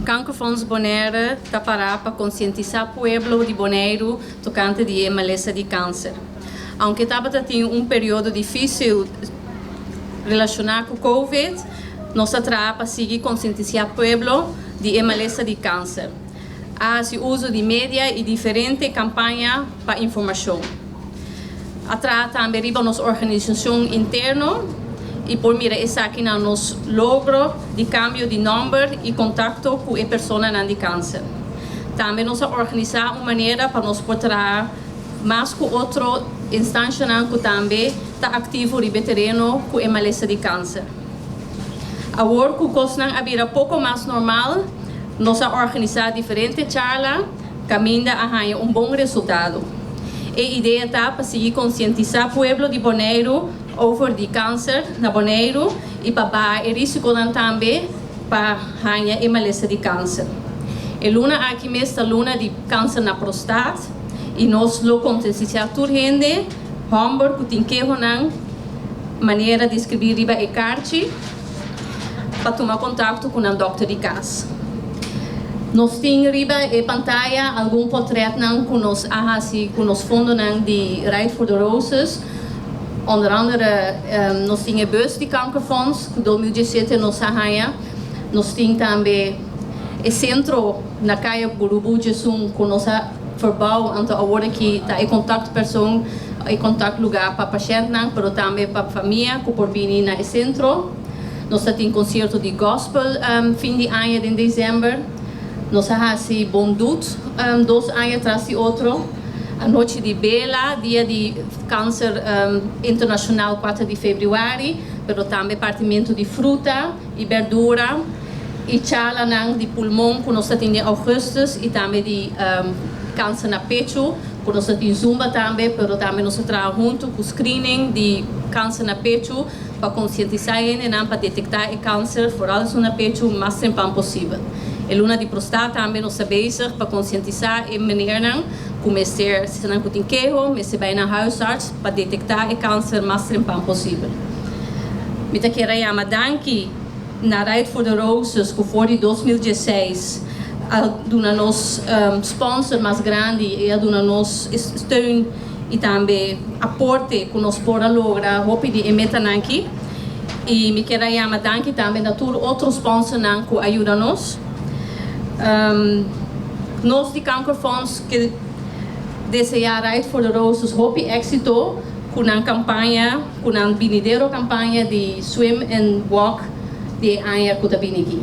Kankerfonds Bonaire ta pará pa konsientisá pueblo di Boneiru tokante di e malesa di kanser. Aunke tabatin un periodo difísil relashoná ku COVID, nos a traha pa sigui konsientisá pueblo di e malesa di kanser. A hasi uso di media i diferente kampaña pa informashon. A traha tambe riba nos organisashon interno i por mira esaki na nos logro di kambio di nòmber i kontakto ku e personanan di kanser. Tambe nos a organisá un manera pa nos por traha mas ku otro instansianan ku tambe ta aktivo riba tereno ku e malesa di kanser. Awor ku kosnan a bira poko mas normal, nos a organisá diferente charla, kaminda a haña un bon resultado. E idea ta pa sigui konsientisá pueblo di Boneiru over di kanser na Boneiru i pa baha e rísikonan tambe pa haña e malesa di kanser. E luna aki mes ta luna di kanser na prostat i nos lo konsientisá tur hende, hòmber ku tin kehonan, manera deskribí riba e karchi, pa tuma kontakto ku nan dòkter di kas. Nos tin riba e pantaya algun portrètnan ku nos a hasi ku nos fondonan di Ride for the Roses. Onder andere nos tin e bus di Kankerfonds, ku 2017 nos a haña. Nos tin tambe e sentro na Kaya Burubu 11 ku nos a verbouw, anto awor aki ta e kontaktpersoon, e kontaktlugá pa pashèntnan, pero tambe pa famia ku por bini na e sentro. Nos tin konsierto di gospel fin di aña na desèmber. Nos a hasi Bon Dut 2 aña tras di otro. Anochi di bela, dia di kanser internashonal 4 di febrüari, pero tambe partimentu di fruta i berdura. I charlanan di pulmon ku nos tin na ougùstùs i tambe di kanser na pechu, ku nos tin zumba tambe, pero tambe nos ta traha huntu ku screening di kanser na pechu pa konsientisá e pa detektá e kanser, vooral na pechu, mas trempan posibel. E luna di prostat tambe nos ta bezig pa konsientisá e menernan ku mester, si nan tin keho, mester bai na huisarts pa detektá e kanser mas trempan posibel. Mi ta kier yama danki na Ride for the Roses, ku for di 2016 a duna nos sponsor mas grandi i a duna nos steun i tambe aporte ku nos por a logra hopi di e metanan aki. I mi kier yama danki tambe na tur otro sponsornan ku a yuda nos. Nos di Kankerfonds ke deseá Ride for the Roses hopi éksito ku e kampaña, ku e binidero kampaña di Swim and Walk di aña ku ta bini aki.